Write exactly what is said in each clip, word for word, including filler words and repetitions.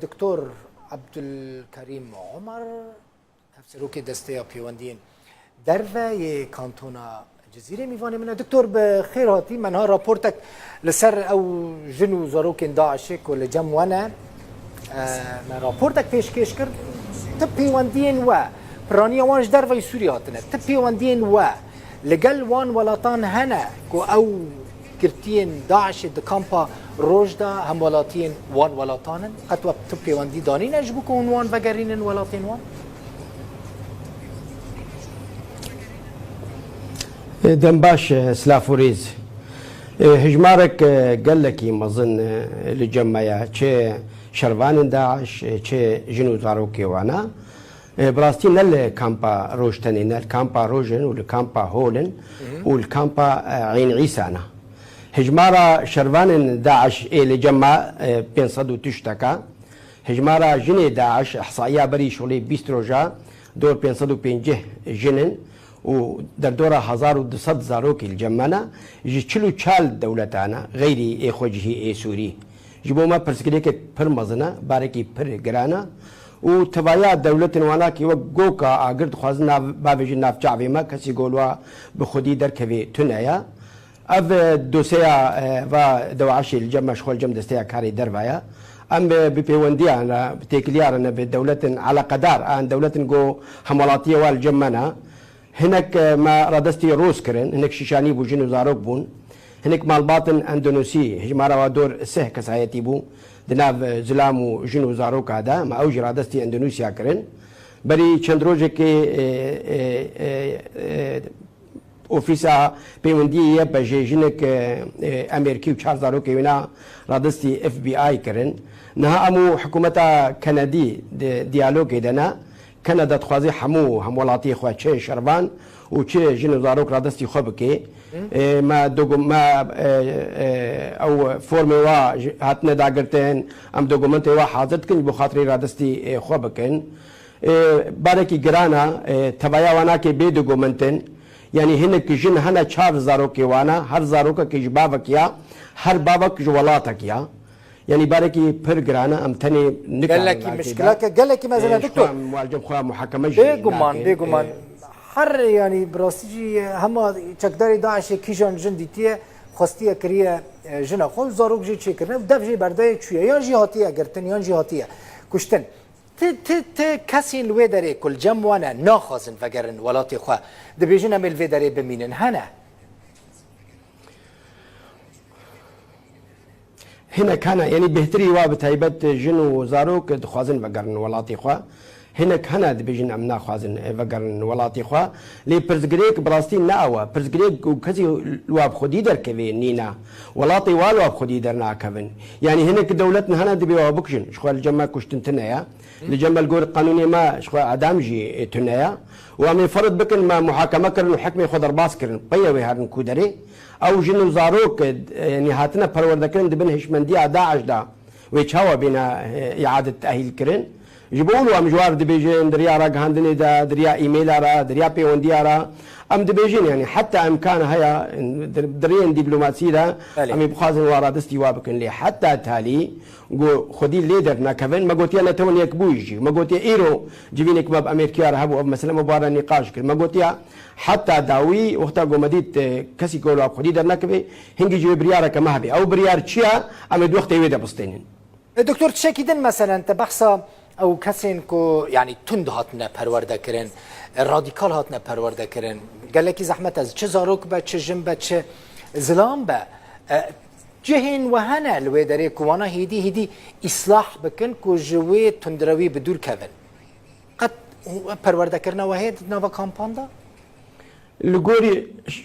Doktor Ebdulkerîm Omer, Hevserokê Desteya Pêwendiyên Derve yê Kantona Cizîrê, mîvanê min e. Doktor, bi xêr hatî. Me niha raportek li ser ew jin û zarokên DAIŞê ku li cem we ne, e, me raportek pêşkêş kir. Ti pêwendiyên we, piraniya wan ji derveyî Sûriyê hatine, ti pêwendiyên we li gel wan welatan hene ku ew girtiyên DAIŞê di kampa Roj de hemwelatiyên wan welatan in? Qet we tu pêwendî danîne ji bo ku hûn wan vegerînin welatên wan? Dem baş, silav û rêz. Hijmarek gelekî mezin li cem me ye, çi şervanên DAIŞ, çi jin û zarokê wan e. E, bi rastî ne li kampa Roj tenê, ne li kampa Roj in û li kampa Hol in Hı hı. û li kampa, e, Eyn Îsa ne. Hijmara şervanên DAIŞ ê li cem me, e, pênc sed û tiştek e. Hijmara jinê DAIŞ, ihsaiya berî şolê bîst roja, dor pênc sed û pêncî jin in û derdora hezar û du sed zarokî li cem me ne. Ji çil û çar dewletan e, xeyrî ê xwecihî ê Sûrî. Ji bo me pirsgirêkek pir mezin e, barekî pir giran e û tevaya dewletên wanakî wek goka agir dixwazin nav, bavêjin nav çavê me, kesî gol wa bi xwedî derkevê tune ye. Ev, e, doseya, e, va DAIŞê li cem me ji xwe li cem desteya karê derve ye. Em, e, bi pêwendiyan re, bi têkiliya re ne bi dewletin eleqedar, an dewletin go hemwelatiyê wa li cem me ne. Hinek, e, me radestî Rûs kirin, hinek Şîşanî bû, jin û zarok bûn. Hinek malbatin Endonûsî, hijmara wa dor sih kesayetî bû, di nav, e, zilam û jin û zaroka de, me ew jî radestî Endonûsya kirin. Berî çend rojekê, e, e, e, e, ofîsa pêwendiyê Y P J'ê jinek, e, e, Amerîkî û çar zarokê wêna radestî F B I kirin. Niha em û hikûmeta Kenedî di diyalogê de ne. Kanada dixwaze hemû hemwelatiyê xwe, çi şervan û çi jin û zarok radestî xwe bike. Hı. E, me dokum-, me, e, e, ew formê wa ji, hatine dagirtin, em dokumentê wa hazir dikin ji bo xatirê radestî, e, xwe bikin. E, barekî giran e, e, tevaya wan nake bê dokumentin. Yanî hinek jin hene çar zarokê wan e, her zarokekî ji bavek ya, her bavek ji welatek ya. Yanî barekî pir giran e, em tenê nikarin Gelekî mişkilek e, gelekî mezin e, e, doktor. Xwe mualcem xwe muhakeme jî Bêguman, nake. Bêguman. E, Her, yanî, bi rastî jî hema çekdarê DAIŞê kîjan jin dîtiye, xwestiye kiriye, e, jina xwe û zarok jê çêkirine û dev jê berdayê çûye. Yan jî hatiye girtin, yan jî hatiye kuştin. Ti, ti, ti kesên li wê derê ku li cem wan e naxwazin vegerin welatê xwe, dibêjin em ê li vê derê bimînin. Hene? Hinek hene, yanî bêhtirî wa bi taybet jin û zarok dixwazin vegerin welatê xwe. Hinek hene dibêjin em naxwazin vegerin welatê xwe. Lê pirsgirêk bi rastî ne ew e. Pirsgirêk ku kesî li wa bi xwedî derkevê nîne. Welatê wa li wa bi xwedî dernakevin. Yanî hinek dewlet hene dibê wa bikujin. Ji xwe li cem me kuştin tune ye. Li cem me li gor qanûnê me ji xwe edam jî, e, tune ye. Û em ê ferz bikin me muhakeme kirin û hikmê xwe derbas kirin. Peyê wê herin ku derê. Ew jin û zarok, e, yanî hatine perwerdekirin di bin hişmendiya DAIŞ de. Wê çawa bêne, e, îade tehîl kirin? Ji bo wilo em ji war dibêjin, di riya ragihandinê de, di riya e-maila re, di riya pêwendiya re. Em dibêjin, yanî heta imkan heye, di, di rêyên dîplomasî de, Belê. em ê bixwazin wa radestî wa bikin. Lê heta talî, Ku xwedî lê dernakevin, me gotiye Netewên Yekbûyî jî. Me gotiye îro civînek me bi Amerîkaya re hebû, ev mesele me bi wan re nîqaş kir. Me gotiye heta dawî wexta ku me dît, e, kesî ku li xwedî dernakeve, hingî jî wê biryareke me hebe. Ew biryar çi ye? Em ê di wextê wê de bistênin. E, Doktor, tiştekî din meselen te behsa ew kesên ku, yanî, tund hatine perwerdekirin, e, radîkal hatine perwerdekirin. Gelekî zehmet e, çi zarok be, çi jin be, çi zilam be. E, Cihên we hene li wê derê ku wana hêdî hêdî îslah bikin ku ji wê tundrewî bi dûr kevin? Qet perwerdekirina we heye di nava kampan de? Li gorî ş-,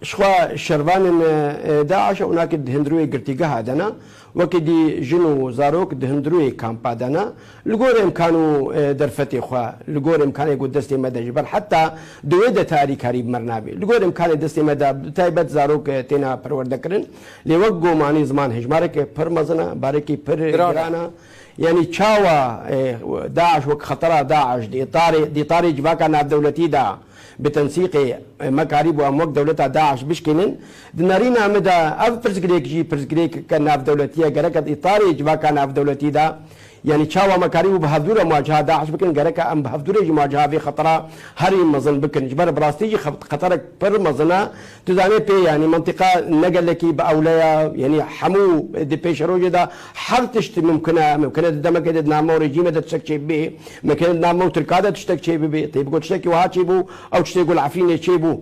ji xwe şervanên, e, DAIŞ û nakê di hundirûyê girtîgeha de ne, wekî dî jin û zarok di hundirûyê kampa de ne, Li gor îmkan û, e, derfetê xwe, li gor îmkanê ku destê me de ji ber heta di wê de tarîkarî bi me re nabê. Li gor îmkanê destê me de bi taybet zarok, e, têne perwerdekirin. Lê wek gomanî ziman hejmareke pir mezin e, barekî pir Giran e. giran e. Yanî çawa, e, DAIŞ wek xetera DAIŞ di îtarê, di îtarê civaka navdewletî de Bi tensîqê me karîbû em wek dewleta DAIŞ bişkînin. Di nerîna min de ev pirsgirêk jî pirsgirêkeke navdewletî ye, gereke di îtarê civaka navdewletî de, yanî çawa me karîbû bi hevdû re muwaciha DAIŞ bikin, gereke em bi hevdû re jî muwaciha vê xetera herî mezin bikin. Ji ber bi rastî jî xet-, xeterek pir mezin e. Tu zanî pê, yanî mentiqa ne gelekî bi ewle ye, yanî hemû di pêşerojê de her tişt mimkun e. Mimkun e di demekê de di navma rejîmê de tiştek çêbibê. Meke navma û Tirka de tiştek çêbibê. Tê biko tiştekî wiha çêbû, ew tiştê ku li Efrînê çêbû.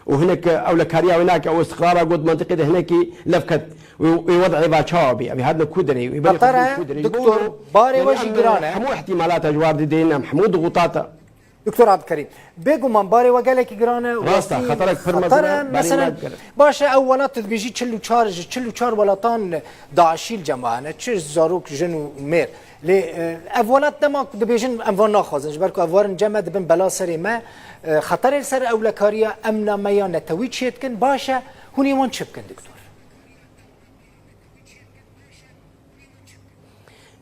Û hinek ewlekariya wê nake, ew istiqrara got mentiqê de hinekî lev ket. Wê, wê wed'ê va çawa bê? Ev hatine ku derê? Wê berê xwe Xeter e, ku derê? Ji bo doktor, wilo, barê yanî we jî em giran e. Hemû ihtimalata ji war didên, em hemû dixutata. Doktor Abdulkerîm, bêguman barê we gelekî giran e, Rast e, westî xeterek pir xeter mezin e, e, berî mesela, me dikir. Baş e, ew welat tu dibêjî çil û çar, ji çil û çar welatan DAIŞî li cem we hene, çi zarok, jin û mêr. Lê, e, ev welat dema ku dibêjin, em van naxwazin, ji ber ku ev werin cem me, dibin bela serê me, e, xeterê li ser ewlekariya emna me ya netewî çêdikin, baş e, hûn ê wan çi bikin, doktor?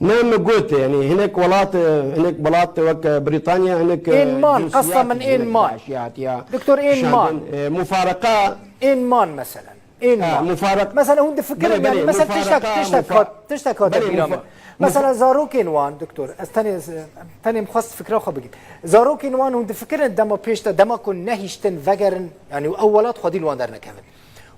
Ne, min got, yanî hinek welat, e, hinek welat wek, e, Brîtanya, hinek, e, Ên man, cinsiyet qesta min ên hinek man. DAIŞê hatiya Doktor, ên man. kişandin. E, mufareqa Ên man, meselen. Ên Ha, man. mufaraq-, Mesela hûn difikirin, Belê, belê, yanî, mesela tiştek, mufareqa, tiştek mufa-, hat, tiştek hate belê, bîra mufa-, me. Mesela mufa- zarokên wan, doktor, ez tenê, tenê em xwest fikra xwe bigim. Zarokên wan hûn difikirin dema pêş de, dema ku nehiştin vegerin, yanî ew welat xwedî li wan dernekevin.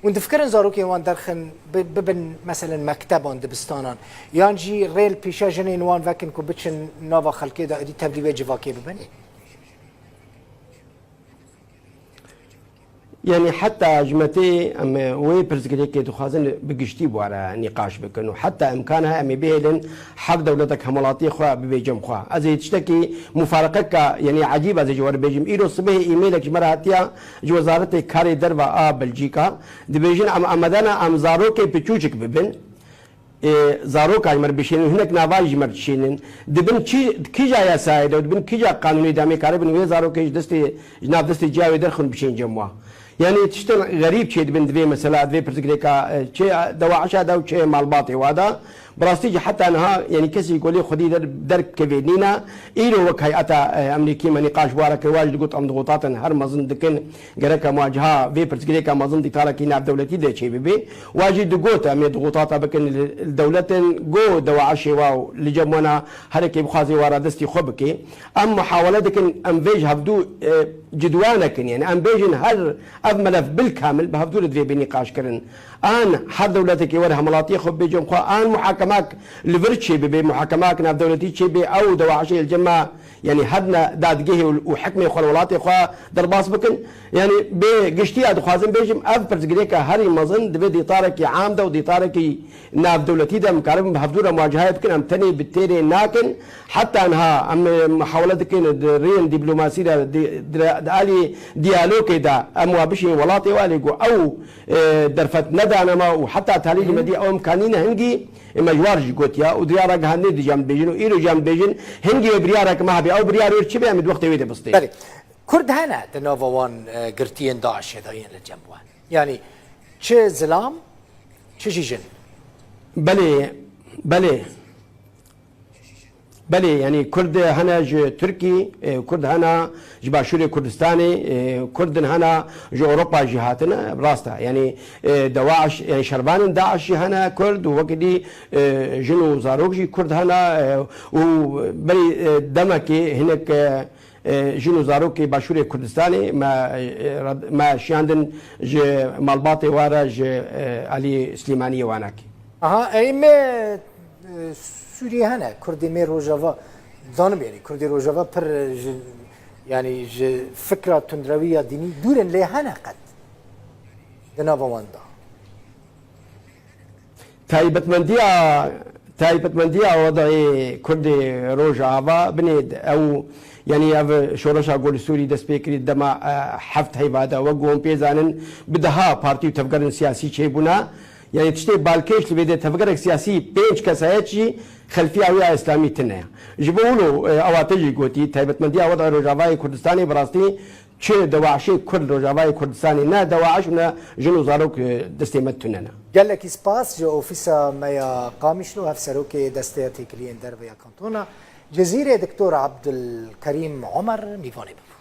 Hûn difikirin zarokên wan derxin bi-, bibin, meselen, mekteban, dibistanan, yan jî rê li pêşiya jinên wan vekin ku biçin nava xelkê de, êdî tevlî wê civakê bibin? Yanî heta ji me tê em wê pirsgirêkê dixwazin bi giştî bi we re nîqaş bikin û heta imkan heye em ê bihêlin her dewletek hemwelatiyê xwe bibê cem xwe. Ez ê tiştekî mufareqeka, yanî ecîb ez ê ji we re bêjim. Îro sibehê e-mailek ji me re hatiya ji Wezaretê Karê Derve a Belcîka. Dibêjin em amade ne em zarokê piçûçik bibin. Ê, zaroka ji me re bişênin, hinek nava ji me re dişênin. Dibin çi, kîja yasayê de, dibin kîja qanûnê de em ê karibin wê zarokê ji destê, ji nav destê ciya wê derxin bişên cem wa. Yanî tiştên xerîb çêdibin di vê mesela, di vê pirsgirêka, e, çi DAIŞa de û çi malbatê wa de. Bi rastî jî heta niha, yanî kesî ku lê xwedî der, derkevê nîne. Îro wek heyeta, e, emnîkî me nîqaş bi wa re kir, wa jî digot em dixutatin her mezin dikin. Gereke muwaciha vê pirsgirêka mezin dîtarekî navdewletî de çêbibê. Wa jî digot, em ê dixutata bikin li, li dewletin go DAIŞê wa û li cem wana herekê bixwazê wa radestî xwe bikê. Em muhawele dikin, em vê ji hevdû, e, cidwa nekin. Yanî em bêjin her ev melef bil kamil bi hevdû re divê bê nîqaş kirin. An her dewletekê were hemwelatiyê xwe bibê cem xwe, an muhakemak li vir çêbibe, muhakemak navdewletî çêbe, ew DAIŞê li cem me, yanî herine dadgehê û, û hikmê xwe li welatê xwe derbas bikin. Yanî bi giştiya dixwazim bêjim, ev pirsgirêka herî mezin divê dîtarekî am de û dîtarekî navdewletî de em karibin bi hevdû re muwacehayê bikin, em tenê bi têrê nakin. Heta niha em, e, muhawele dikin di rêyên dîplomasî de, di, di, di alî diyalogê de em wa bişînin welatê wa, lê ku ew, e, derfet nedane me û heta talî li me dî ew imkanî ne hingî, e, me ji war jî gotiya û diya ragihandinê dî jî em dibêjin û îro jî em dibêjin, hingî wê biryarek me hebe, ew biryar wê çi be, em ê di wextê wê de bistê. Belê. Kurd hene di nava wan, e, girtiyên DAIŞê de yên li cem we? Yanî çi zilam, çi jî jin? Belê, belê. Belê, yanî Kurd hene ji Tirkî, e, Kurd hene ji Başûrê Kurdistanê, e, Kurd hene ji Ewropa jî hatine, rast e. Yanî, e, DAIŞ, yanî şervanên DAIŞ jî hene Kurd û wekî dî, e, jin û zarok jî Kurd hene, e, û berî, e, demekê hinek, e, e, jin û zarokê Başûrê Kurdistanê me, e, rad-, me şiyandin ji malbatê wa re ji, e, alî Silêmaniyê wanakê. Aha, ey me, e, Sûriyê hene, Kurdê me Rojava, zanim yanî, Kurdê Rojava pir, e, ji, yanî ji fikra tundrewî ya dînî dûr in, lê hene qet di nava wan de. Taybetmendiya, taybetmendiya wedayê Kurdê Rojava binê ew, yanî ev şoreşa ku li Sûrî dest pê kirî dema, e, heft heyva de, wek ku hûn pê zanin, bi deha partî û tevgerên siyasî çêbûne. Yanî tiştê balkêş li vê de tevgerek siyasî pênc kesayet jî xelfiya wê ya îslamî tune ye. Ji bo wilo, e, ewa te jî gotî, taybetmendiya wedayê Rojavayê Kurdistanê bi rastî çi DAIŞê Kurd Rojavayê Kurdistanê, ne DAIŞ û ne jin û zarok, e, destê me tune ne. Gelekî spas ji ofîsa me ya Qamişlo, hevserokê Desteya Têkiliyên Derve ya Kantona Cizîrê, Doktor Abdulkerîm Omer, mîvanê bû.